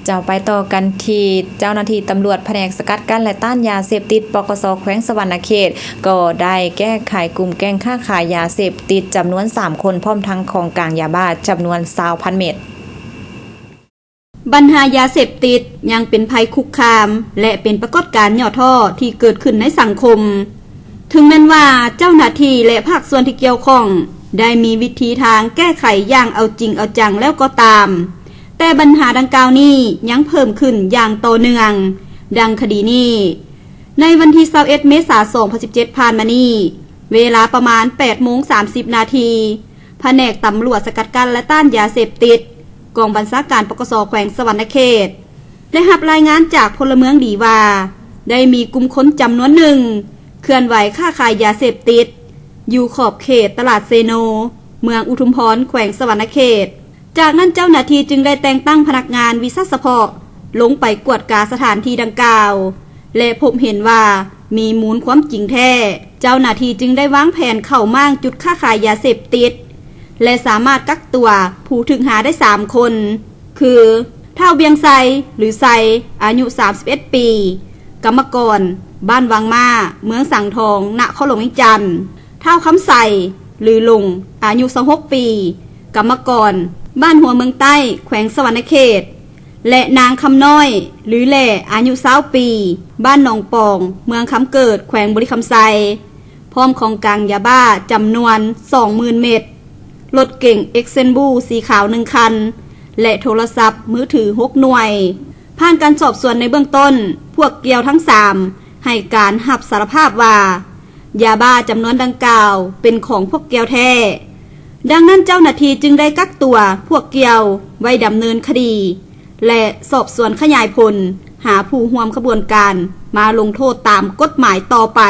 ເຈົ້າ ໄປຕໍ່ກັນທີ່ເຈົ້າໜ້າທີ່ຕຳຫຼວດພະແນກສະກັດກັ້ນ ແລະ ຕ້ານຢາເສບຕິດ ປກສ ແຂວງສະຫວັນນະເຂດ ກໍໄດ້ແກ້ໄຂກຸ່ມແກ້ງຄ້າຂາຍຢາເສບຕິດຈຳນວນສາມຄົນ ພ້ອມທັງຂອງກາງຢາບ້າຈຳນວນຊາວພັນເມັດ. ບັນຫາຢາເສບຕິດຍັງເປັນໄພຄຸກຄາມ ແລະ ເປັນປາກົດການຫຍໍ້ທໍ້ທີ່ເກີດຂຶ້ນໃນສັງຄົມ. ເຖິງແມ່ນວ່າເຈົ້າໜ້າທີ່ ແລະ ພາກສ່ວນທີ່ກ່ຽວຂ້ອງໄດ້ມີວິທີທາງແກ້ໄຂຢ່າງເອົາຈິງເອົາຈັງແລ້ວກໍຕາມ, ແຕ່ບັນຫາດັ່ງກ່າວນີ້ຍັງເພີ່ມຂຶ້ນຢ່າງຕໍ່ເນື່ອງ. ດັ່ງຄະດີນີ້, ໃນວັນທີຊາວເອັດ ເມສາ ສອງພັນສິບເຈັດ ຜ່ານມານີ້, ເວລາປະມານ ແປດໂມງສາມສິບນາທີ, ພະແນກຕຳຫຼວດສະກັດກັ້ນ ແລະ ຕ້ານຢາເສບຕິດ ກອງບັນຊາການ ປກສ ແຂວງສະຫວັນນະເຂດ ໄດ້ຮັບລາຍງານຈາກພົນລະເມືອງດີວ່າ ໄດ້ມີກຸ່ມຄົນຈຳນວນໜຶ່ງ ເຄື່ອນໄຫວຄ້າຂາຍຢາເສບຕິດ ຢູ່ຂອບເຂດຕະຫຼາດເຊໂນ ເມືອງອຸທຸມພອນ ແຂວງສະຫວັນນະເຂດ. ຈາກນັ້ນເຈົ້າໜ້າທີ່ຈຶ່ງໄດ້ແຕ່ງຕັ້ງພະນັກງານວິຊາສະເພາະ ລົງໄປກວດກາສະຖານທີ່ດັ່ງກ່າວ ແລະ ພົບເຫັນວ່າມີມູນຄວາມຈິງແທ້. ເຈົ້າໜ້າທີ່ຈຶ່ງໄດ້ວາງແຜນເຂົ້າມ້າງຈຸດຄ້າຂາຍຢາເສບຕິດ ແລະ ສາມາດກັກຕົວຜູ້ຖືກຫາໄດ້ສາມຄົນ ຄື ທ້າວ ວຽງໄຊ ຫຼື ໄຊ ອາຍຸ ສາມສິບເອັດປີ, ກຳມະກອນ ບ້ານວັງມ້າ, ເມືອງສັງທອງ, ນະຄອນຫຼວງວຽງຈັນ, ທ້າວ ຄຳໄຊ ຫຼື ຫຼົງ ອາຍຸ ຊາວຫົກປີ, ກຳມະກອນ ບ້ານຫົວເມືອງໃຕ້, ແຂວງສະຫວັນນະເຂດ ແລະ ນາງ ຄຳນ້ອຍ ຫຼື ແຫຼ້ ອາຍຸ ຊາວປີ, ບ້ານໜອງປອງ, ເມືອງຄຳເກີດ, ແຂວງບໍລິຄຳໄຊ, ພ້ອມຂອງກາງຢາບ້າຈຳນວນ ສອງໝື່ນເມັດ, ລົດເກັງ Xenbu ສີຂາວ ໜຶ່ງຄັນ ແລະ ໂທລະສັບມືຖື ຫົກໜ່ວຍ. ຜ່ານການສອບສວນໃນເບື້ອງຕົ້ນ, ພວກກ່ຽວທັງສາມໃຫ້ການຮັບສາລະພາບວ່າ ຢາບ້າຈຳນວນດັ່ງກ່າວເປັນຂອງພວກກ່ຽວແທ້. ດັ່ງນັ້ນເຈົ້າໜ້າທີ່ຈຶ່ງໄດ້ກັກຕົວພວກກ່ຽວໄວ້ດຳເນີນຄະດີ ແລະ ສອບສວນຂະຫຍາຍຜົນຫາຜູ້ຮ່ວມຂະບວນການມາລົງໂທດຕາມກົດໝາຍຕໍ່ໄປ.